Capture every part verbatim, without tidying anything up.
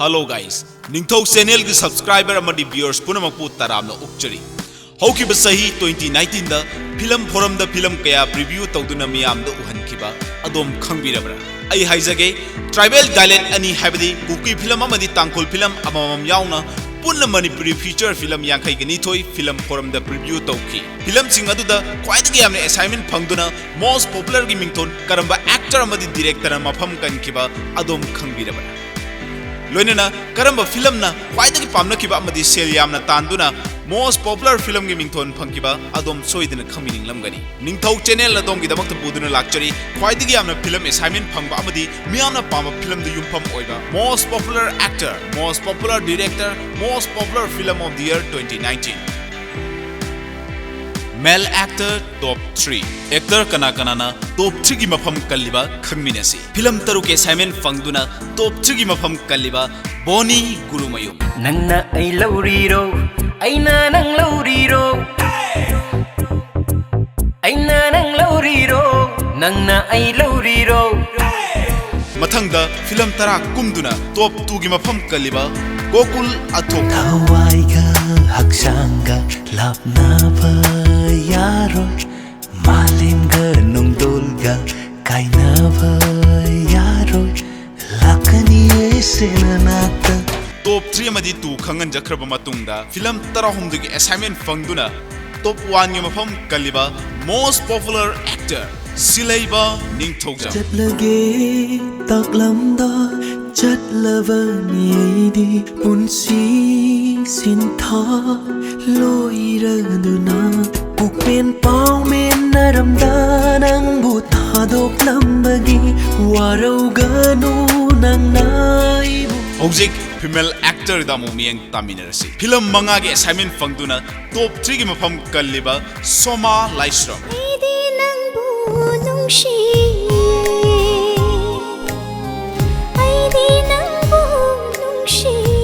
Hello guys, ꯅꯤꯡꯊꯧ channelꯒꯤ subscriber ꯑꯃꯗꯤ viewers ꯄꯨꯝꯅꯃꯛꯄꯨ ꯇꯔꯥꯝꯅ ꯑꯣꯛꯆꯔꯤ꯫ ꯍꯧꯈꯤꯕ ꯆꯍꯤ twenty nineteenꯗ film forumꯗ film ꯀꯌꯥ preview ꯇꯧꯗꯨꯅ ꯃꯤꯌꯥꯝꯗ ꯎꯍꯟꯈꯤꯕ ꯑꯗꯣꯝ ꯈꯪꯕꯤꯔꯕ꯭ꯔꯥ? ꯑꯩ ꯍꯥꯏꯖꯒꯦ, tribal dialect ꯑꯅꯤ, ꯍꯥꯏꯕꯗꯤ ꯀꯨꯀꯤ film ꯑꯃꯗꯤ ꯇꯥꯡꯈꯨꯜ film ꯑꯃꯃꯝ ꯌꯥꯎꯅ ꯄꯨꯟꯅ ꯃꯅꯤꯄꯨꯔꯤ feature film ꯌꯥꯡꯈꯩꯒ ꯅꯤꯊꯣꯏ film forumꯗ preview ꯇꯧꯈꯤ꯫ Filmꯁꯤꯡ ꯑꯗꯨꯗ ꯈ꯭ꯋꯥꯏꯗꯒꯤ ꯌꯥꯝꯅ assignment ꯐꯪꯗꯨꯅ most popularꯒꯤ ꯃꯤꯡꯊꯣꯟ ꯀꯔꯝꯕ actor ꯑꯃꯗꯤ directorꯅ ꯃꯐꯝ ꯀꯟꯈꯤꯕ ꯑꯗꯣꯝ ꯈꯪꯕꯤꯔꯕ꯭ꯔꯥ? ꯂꯣꯏꯅꯅ ꯀꯔꯝꯕ filmꯅ ꯈ꯭ꯋꯥꯏꯗꯒꯤ ꯄꯥꯝꯅꯈꯤꯕ ꯑꯃꯗꯤ ꯁꯦꯜ ꯌꯥꯝꯅ ꯇꯥꯟꯗꯨꯅ most popular filmꯒꯤ ꯃꯤꯡꯊꯣꯟ ꯐꯪꯈꯤꯕ ꯑꯗꯣꯝ ꯁꯣꯏꯗꯅ ꯈꯪꯕꯤꯅꯤꯡꯂꯝꯒꯅꯤ꯫ ꯅꯤꯡꯊꯧ channel ꯑꯗꯣꯝꯒꯤꯗꯃꯛꯇ ꯄꯨꯗꯨꯅ ꯂꯥꯛꯆꯔꯤ ꯈ꯭ꯋꯥꯏꯗꯒꯤ ꯌꯥꯝꯅ film assignment ꯐꯪꯕ ꯑꯃꯗꯤ ꯃꯤꯌꯥꯝꯅ ꯄꯥꯝꯕ filmꯗ ꯌꯨꯝꯐꯝ ꯑꯣꯏꯕ most popular actor, most popular director, most popular film of the year twenty nineteen꯫ Male actor top three꯫ Actor ꯀꯅꯥ ꯀꯅꯥꯅ top threeꯒꯤ ꯃꯐꯝ ꯀꯜꯂꯤꯕ ꯈꯪꯃꯤꯟꯅꯁꯤ꯫ Film ꯇꯔꯨꯛꯀꯤ assignment ꯐꯪꯗꯨꯅ top threeꯒꯤ ꯃꯐꯝ ꯀꯜꯂꯤꯕ ꯕꯣꯅꯤ ꯒꯨꯔꯨꯃꯌꯨꯝ꯫ ꯅꯪꯅ ꯑꯩ ꯂꯧꯔꯤꯔꯣ? ꯑꯩꯅ ꯅꯪ ꯂꯧꯔꯤꯔꯣ? ꯑꯩꯅ ꯅꯪ ꯂꯧꯔꯤꯔꯣ? ꯅꯪꯅ ꯑꯩ ꯂꯧꯔꯤꯔꯣ? ꯃꯊꯪꯗ film ꯇꯔꯥ ꯀꯨꯝꯗꯨꯅ top twoꯒꯤ ꯃꯐꯝ ꯀꯜꯂꯤꯕ ꯒꯣꯀꯨꯜ ꯑꯊꯣꯛ꯫ ꯊꯋꯥꯏꯒ ꯍꯛꯆꯥꯡꯒ ꯂꯥꯞꯅꯕ ꯌꯥꯔꯣꯏ, ꯃꯥꯂꯦꯝꯒ ꯅꯨꯡꯗꯣꯜꯒ ꯀꯥꯏꯅꯕ ꯌꯥꯔꯣꯏ, ꯂꯥꯛꯀꯅꯤꯌꯦ ꯁꯦꯅ ꯅꯥꯛꯇ꯫ Top three ꯑꯃꯗꯤ two ꯈꯪꯍꯟꯖꯈ꯭ꯔꯕ ꯃꯇꯨꯡꯗ film ꯇꯔꯥꯍꯨꯝꯗꯣꯏꯒꯤ assignment ꯐꯪꯗꯨꯅ top oneꯒꯤ ꯃꯐꯝ ꯀꯜꯂꯤꯕ most popular actor ꯁꯤꯂꯩꯕ ꯅꯤꯡꯊꯧꯖꯝ꯫ ꯆꯠꯂꯒꯦ ꯇꯥꯛꯂꯝꯗ ꯆꯠꯂꯕꯅꯤ ꯑꯩꯗꯤ ꯄꯨꯟꯁꯤ ꯁꯤꯟꯊꯥ ꯂꯣꯏꯔꯗꯨꯅ ꯄꯨꯛꯄꯦꯟ ꯄꯥꯎꯃꯦꯟꯅꯔꯝꯗ ꯅꯪꯕꯨ ꯊꯥꯗꯣꯛꯂꯝꯕꯒꯤ ꯋꯥꯔꯧꯒꯅꯨ ꯅꯪꯅ ꯑꯩꯕꯨ꯫ ꯍꯧꯖꯤꯛ female actorꯗ ꯑꯃꯨꯛ ꯃꯤꯠꯌꯦꯡ ꯇꯥꯃꯤꯟꯅꯔꯁꯤ꯫ Film ꯃꯉꯥꯒꯤ assignment ꯐꯪꯗꯨꯅ top threeꯒꯤ ꯃꯐꯝ ꯀꯜꯂꯤꯕ ꯁꯣꯃꯥ ꯂꯥꯏꯁ꯭ꯔꯝ꯫ ꯑꯩꯗꯤ ꯅꯪꯕꯨ ꯅꯨꯡꯁꯤꯌꯦ, ꯑꯩꯗꯤ ꯅꯪꯕꯨ ꯅꯨꯡꯁꯤꯌꯦ꯫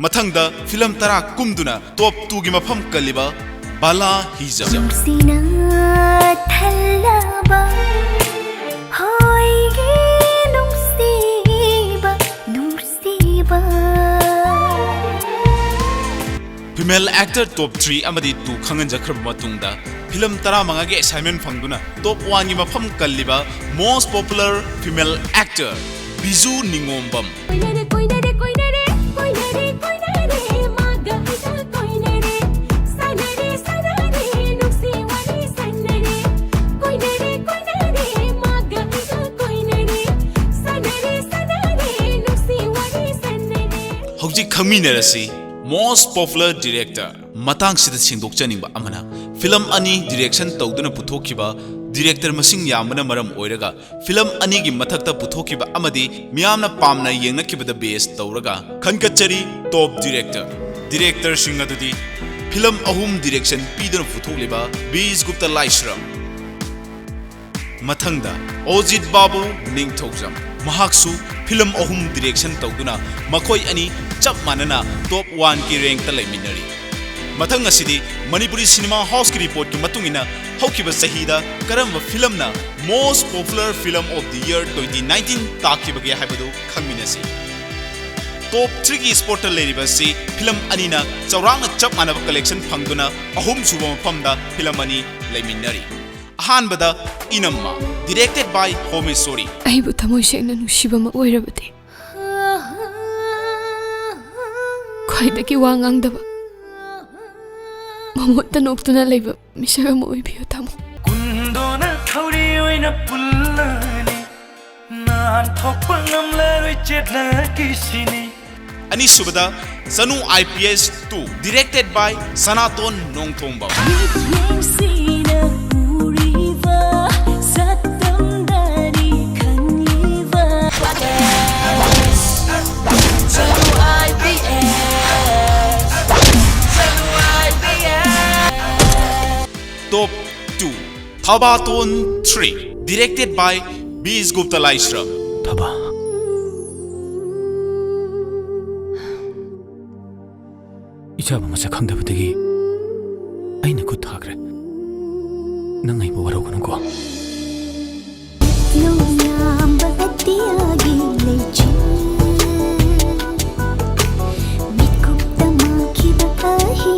ꯃꯊꯪꯗ film ꯇꯔꯥ ꯀꯨꯝꯗꯨꯅ top twoꯒꯤ ꯃꯐꯝ ꯀꯜꯂꯤꯕ ꯕꯥꯂꯥ ꯍꯤꯖꯝ꯫ ꯅꯨꯡꯁꯤꯅ ꯊꯜꯂꯕ ꯍꯣꯏꯒꯤ ꯅꯨꯡꯁꯤꯕ Male actor top three ꯑꯃꯗꯤ two ꯈꯪꯍꯟꯖꯈ꯭ꯔꯕ ꯃꯇꯨꯡꯗ, ꯐꯤꯂꯝ ꯇꯔꯥꯃꯉꯥꯒꯤ assignment ꯐꯪꯗꯨꯅ top one ꯒꯤ ꯃꯐꯝ ꯀꯜꯂꯤꯕ most popular female actor Biju ꯅꯤꯉꯣꯝꯕꯝ꯫ ꯀꯣꯏꯅꯔꯦ ꯀꯣꯏꯅꯔꯦ ꯀꯣꯏꯅꯔꯦ ꯀꯣꯏꯅꯔꯦ ꯀꯣꯏꯅꯔꯦ ꯃꯥꯒ ꯑꯩꯒ ꯀꯣꯏꯅꯔꯦ ꯁꯥꯟꯅꯔꯦ ꯁꯥꯟꯅꯔꯦ ꯅꯨꯡꯁꯤ ꯋꯥꯔꯤ ꯁꯥꯟꯅꯔꯦ ꯀꯣꯏꯅꯔꯦ ꯀꯣꯏꯅꯔꯦ ꯃꯥꯒ ꯑꯩꯒ ꯀꯣꯏꯅꯔꯦ ꯁꯥꯟꯅꯔꯦ ꯁꯥꯟꯅꯔꯦ ꯅꯨꯡꯁꯤ ꯋꯥꯔꯤ ꯁꯥꯟꯅꯔꯦ꯫ ꯍꯧꯖꯤꯛ ꯈꯪꯃꯤꯟꯅꯔꯁꯤ most popular director꯫ ꯃꯇꯥꯡꯁꯤꯗ ꯁꯦꯡꯗꯣꯛꯆꯅꯤꯡꯕ ꯑꯃꯅ, ꯐꯤꯂꯝ ꯑꯅꯤ direction ꯇꯧꯗꯨꯅ ꯄꯨꯊꯣꯛꯈꯤꯕ director ꯃꯁꯤꯡ ꯌꯥꯝꯕꯅ ꯃꯔꯝ ꯑꯣꯏꯔꯒ, ꯐꯤꯂꯝ ꯑꯅꯤꯒꯤ ꯃꯊꯛꯇ ꯄꯨꯊꯣꯛꯈꯤꯕ ꯑꯃꯗꯤ ꯃꯤꯌꯥꯝꯅ ꯄꯥꯝꯅ ꯌꯦꯡꯅꯈꯤꯕꯗ base ꯇꯧꯔꯒ ꯈꯟꯒꯠꯆꯔꯤ top director꯫ Directorꯁꯤꯡ ꯑꯗꯨꯗꯤ ꯐꯤꯂꯝ ꯑꯍꯨꯝ direction ꯄꯤꯗꯨꯅ ꯄꯨꯊꯣꯛꯂꯤꯕ ꯕꯤꯁ ꯒꯨꯞꯇ ꯂꯥꯏꯁ꯭ꯔꯝ, ꯃꯊꯪꯗ ꯑꯣꯖꯤꯠ ꯕꯥꯕꯨ ꯅꯤꯡꯊꯧꯖꯝ, ꯃꯍꯥꯛꯁꯨ ꯐꯤꯂꯝ ꯑꯍꯨꯝ direction ꯇꯧꯗꯨꯅ ꯃꯈꯣꯏ ꯑꯅꯤ ꯆꯞ ꯃꯥꯟꯅꯅ top one ꯒꯤ rank ꯇ ꯂꯩꯃꯤꯟꯅꯔꯤ꯫ ꯃꯊꯪ ꯑꯁꯤꯗꯤ ꯃꯅꯤꯄꯨꯔꯤ cinema house ꯀꯤ report ꯀꯤ ꯃꯇꯨꯡ ꯏꯟꯅ ꯍꯧꯈꯤꯕ ꯆꯍꯤꯗ ꯀꯔꯝꯕ ꯐꯤꯂꯝꯅ most popular film of the year twenty nineteen ꯇꯥꯈꯤꯕꯒꯦ ꯍꯥꯏꯕꯗꯨ ꯈꯪꯃꯤꯟꯅꯁꯤ꯫ Top three ꯒꯤ spot ꯇ ꯂꯩꯔꯤꯕ ꯑꯁꯤ ꯐꯤꯂꯝ ꯑꯅꯤꯅ ꯆꯥꯎꯔꯥꯛꯅ ꯆꯞ ꯃꯥꯟꯅꯕ collection ꯐꯪꯗꯨꯅ ꯑꯍꯨꯝꯁꯨꯕ ꯃꯐꯝꯗ ꯐꯤꯂꯝ ꯑꯅꯤ ꯂꯩꯃꯤꯟꯅꯔꯤ꯫ ꯑꯍꯥꯟꯕꯗ ꯏꯅꯝꯃ, directed by ꯍꯣꯃꯦꯁꯣꯔꯤ꯫ ꯑꯩꯕꯨ ꯊꯃꯣꯏ ꯁꯦꯡꯅ ꯅꯨꯡꯁꯤꯕ ꯑꯃ ꯑꯣꯏꯔꯕꯗꯤ, ꯈ꯭ꯋꯥꯏꯗꯒꯤ ꯋꯥ ꯉꯥꯡꯗꯕ, ꯃꯃꯨꯠꯇ ꯅꯣꯛꯇꯨꯅ ꯂꯩꯕ ꯃꯤꯁꯛ ꯑꯃ ꯑꯣꯏꯕꯤꯌꯨ, ꯇꯥꯃꯣ꯫ ꯀꯨꯟꯗꯣꯅ ꯊꯧꯔꯤ ꯑꯣꯏꯅ ꯄꯨꯜꯂꯅꯤ, ꯅꯥꯟꯊꯣꯛꯄ ꯉꯝꯂꯔꯣꯏ ꯆꯦꯠꯅꯈꯤꯁꯤꯅꯤ꯫ ꯑꯅꯤꯁꯨꯕꯗ ꯆꯅꯨ I P S two, directed by ꯁꯅꯥꯇꯣꯟ ꯅꯣꯡꯊꯣꯝꯕꯝ꯫ ꯃꯤꯠꯌꯦꯡꯁꯤꯅ ꯎꯔꯤꯕ ꯁꯛꯇꯝꯗꯅꯤ ꯈꯪꯂꯤꯕ꯫ ꯆꯅꯨ I P S, Chanu I P S꯫ Top two, ꯊꯕꯥꯇꯣꯟ three, directed by ꯕꯤꯁ ꯒꯨꯞꯇ ꯂꯥꯏꯁ꯭ꯔꯝ꯫ ꯊꯕꯥ, ꯏꯆꯥꯕꯨ ꯃꯁꯛ ꯈꯪꯗꯕꯗꯒꯤ ꯑꯩꯅ ꯈꯨꯠ ꯊꯥꯈ꯭ꯔꯦ꯫ ꯅꯪ ꯑꯩꯕꯨ ꯋꯥꯔꯧꯒꯅꯨꯀꯣ꯫ ꯂꯧꯌꯥꯝꯕ ꯑꯇꯤꯌꯥꯒꯤ ꯂꯩꯆꯤꯜ, ꯃꯤꯠꯀꯨꯞꯇ ꯃꯥꯡꯈꯤꯕ ꯑꯍꯤꯡ꯫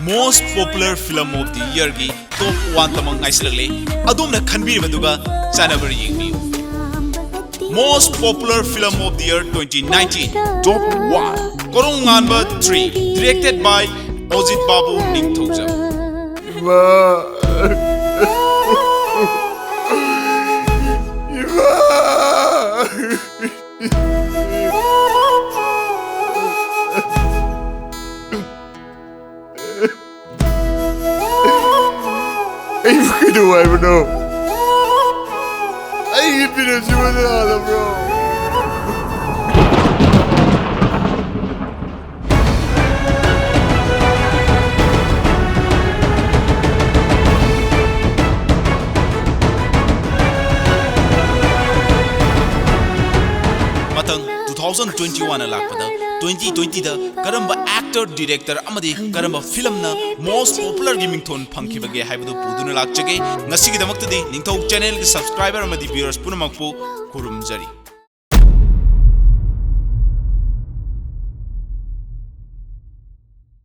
Most Popular Film of the Year ꯒꯤ top one ꯇꯃꯛ ꯉꯥꯏꯁꯤꯜꯂꯛꯂꯦ꯫ ꯑꯗꯣꯝꯅ ꯈꯟꯕꯤꯔꯤꯕꯗꯨꯒ ꯆꯥꯟꯅꯕ꯭ꯔꯥ ꯌꯦꯡꯕꯤꯌꯨ꯫ Most Popular Film of the Year twenty nineteen, Top one, ꯀꯣꯔꯧꯉꯥꯟꯕ three, directed by ꯑꯣꯖꯤꯠ ꯕꯥꯕꯨ ꯅꯤꯡꯊꯧꯖꯝ꯫ ꯏꯃꯥ! ꯏꯃꯥ! ꯑꯩꯕꯨ ꯀꯩꯗꯧ ꯍꯥꯏꯕꯅꯣ? ꯑꯩꯒꯤ ꯐꯤꯔꯦꯞꯁꯤꯕꯨ ꯌꯥꯗꯕ꯭ꯔꯣ? ꯃꯊꯪ two thousand twenty-one ꯂꯥꯛꯄꯗ, twenty twenty ꯗ ꯀꯔꯝꯕ actor, director ꯑꯃꯗꯤ ꯀꯔꯝꯕ film ꯅ most popular ꯒꯤ ꯃꯤꯡꯊꯣꯟ ꯐꯪꯈꯤꯕꯒꯦ ꯍꯥꯏꯕꯗꯨ ꯄꯨꯗꯨꯅ ꯂꯥꯛꯆꯒꯦ꯫ ꯉꯁꯤꯒꯤꯗꯃꯛꯇꯗꯤ ꯅꯤꯡꯊꯧ channel ꯒꯤ subscriber ꯑꯃꯗꯤ viewers ꯄꯨꯝꯅꯃꯛꯄꯨ ꯈꯨꯔꯨꯝꯖꯔꯤ꯫